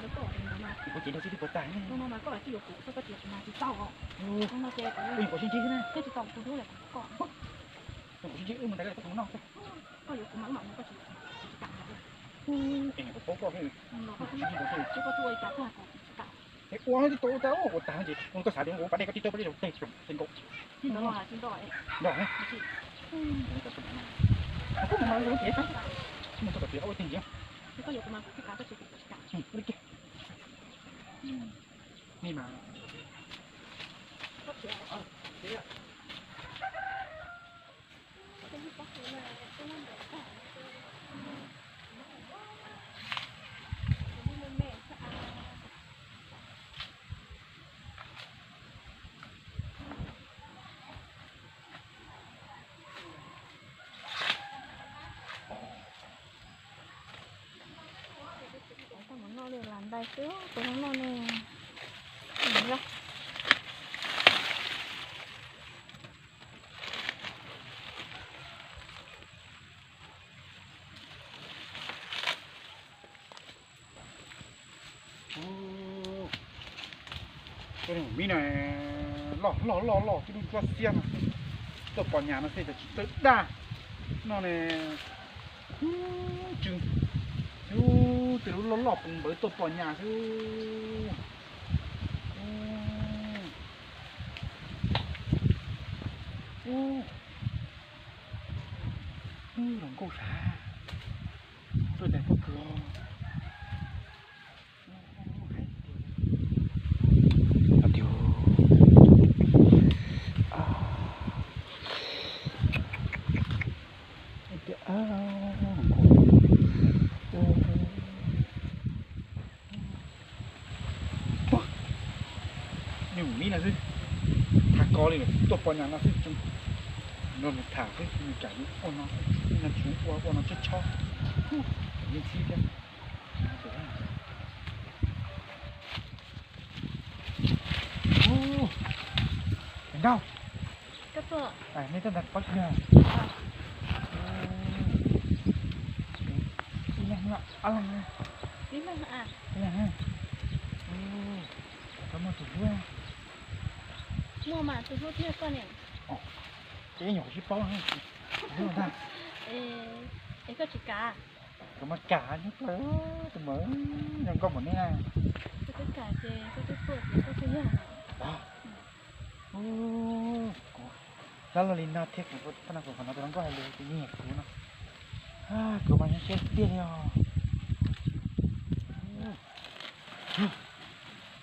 Kuv ces dag xib twb puas tag ne. Koj nyuam qhuav sib ntsib xwb na. Koj tsis tau tus hlub li kuv koj. Nyuam qhuav sib ntsib wb mus tas koj tsis tau tus hlub no. Koj yuav kuv mas wb mam mus, koj tsis, tsis kam. Es nyuam qhuav paub koj, koj tsis tau ua li cas tuaj kuv tsis kam. Es ua no tib tau ua tag ua tag ces koj xav tias ua pas dej koj tib tau pas dej rau teg rau teg nkaus. Tsis nto, tsis nto. Nto ne. Koj mus mas ua tiag, mus txog tom txiv ua tiag ntxiv. Koj yuav kuv mas kuv tsis kam, koj tsis kam. Ua li kiag. Ni mas. Tau mus noj li las ntais xwb, tau noj ne. Ub, cov niag mib no loj loj loj loj, tib lub ntsuab xiab no xwb, tuaj pom nyas no xwb, tsis txawj daj no ne. Ub, tsw, ub, tej lub loj loj poos npawv tuaj pom nyas xwb. Ub, ub, ub, los nkauj sav, tuaj cas pob kws. Tias, tias, nyuj mib no xwb, tham ko li lawm, tuaj pom nyas no xwb, no nws tham xwb, nws kam ua no, no tsis ua, ua no tshob tshob, yeej txhib thiab. Nkauj, nej tuaj ntawm pob kws? Ib leeg, ob leeg? Ib leeg. Koj muaj tus hlub? Muaj mas, tus hlub thiab koj ne. Ces nyuam qhuav sib paub tus hlub ntag. Es koj tsis kam? Kuv mas kam nyob plaws tus mas zoo nkauj npaum nej na. Koj twb kam ces koj twb tuaj ces koj twb yog. Hlub los li no thiab, kuv no kuv qhov no tus hluas nkauj hais lus ces nyiam kuv no, kuv mas zoo siab tiag li os.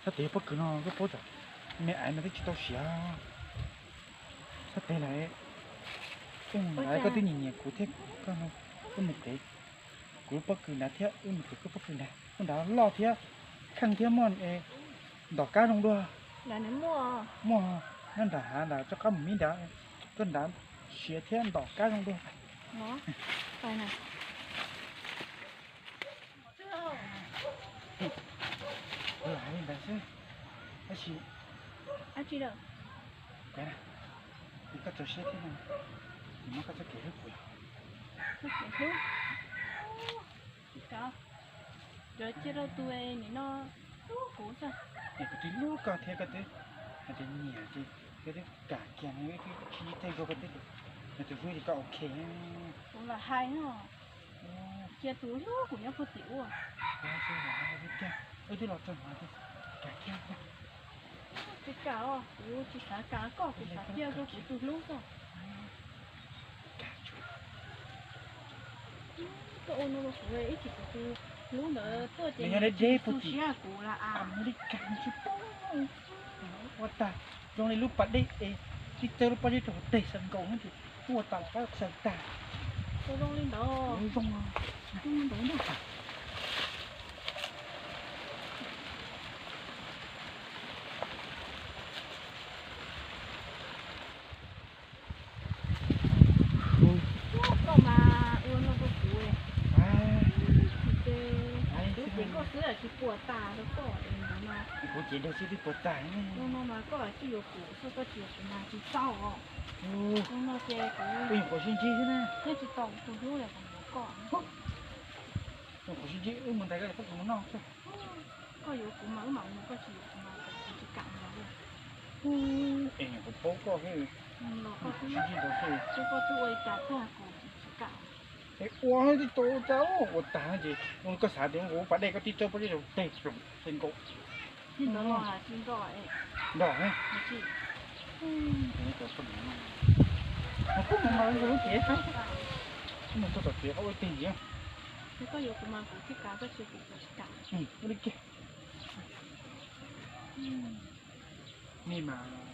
Sab tes pob kws no koj paub tsam me aiv no twb tsis tau siav. Sab tes lawm, koj twb nyiam nyiam kuv thiab, koj mus tev kuv lub pob kws nrad thiab wb mus tev koj pob kws nrad, koj nrad loj thiab kheej thiab muaj ntom kab zoo dua. Muaj, nyob nram hav nrad tsob qab mus mib nrad, koj nrad siav thiab ntom kab zoo dua. Li ntawd xwb, tab sis, koj tso siab thiab no, kuv muab koj txoj kev hlub kuv. Txoj kev hlub? Tsis kav, yuav cia rau tus nim no hlub kuv xwb. Es kuv twb hlub koj thiab, koj twb hais tias nyiam ces koj twb kam kiag, wb twb khib tej zog koj twb, yog tus hlub ces koj ok. Kuv lam hais no, cia tus hlub kuv nyob puag tim ua. Wb twb los txog no, kam kiag. Tsis kam os, kuv tsis xav kam koj, kuv xav cia rau kuv tus hlub xwb. Koj ua no rau kuv, ib chim kuv tus hlub ntawd tuaj ces nws tsis tu siab kuv lawm. Ua tag zoo li lub pas dej es tib txawb lub pob zeb rau hauv teg xaws nkaus no ces ua tas los qab xaws tag. Zoo li ntawd, zoo li ntawd na. Koj mas ua no rau kuv, ces tus cev koj xwb tsis puas tas rau koj no. Kuv ces dag xib twb puas tag. Ua no mas koj tsis yuav kuv xwb, koj tsis yuav kuv mas tsis txaus. Ua no ces kuv nyuam qhuav sib ntsib xwb na, yeej tsis tau tus hlub li kuv koj. Nyuam qhuav sib ntsib wb mus ntais koj pob kws mus noj xwb. Koj yuav kuv mas wb mam mus, koj tsis yuav kuv mas kuv tsis kam mus li. Es kuv paub koj xwb, koj twb, koj twb ua li cas tuaj kuv tsis kam. Es ua tib tug ua cas ua tag ces koj xav tias kuv pas dej koj tib txawb pob zeb rau teg roos teg nkaus. Tsis nrog los tsis nrog. Nrog. Kuv mus mas lub tsev, mus txog tom tsev qhov ua teg ntxiv. Koj yuav kuv mas kuv tsis kam, koj tsis yuav kuv kuv tsis kam. Ua li kiag. Nej mas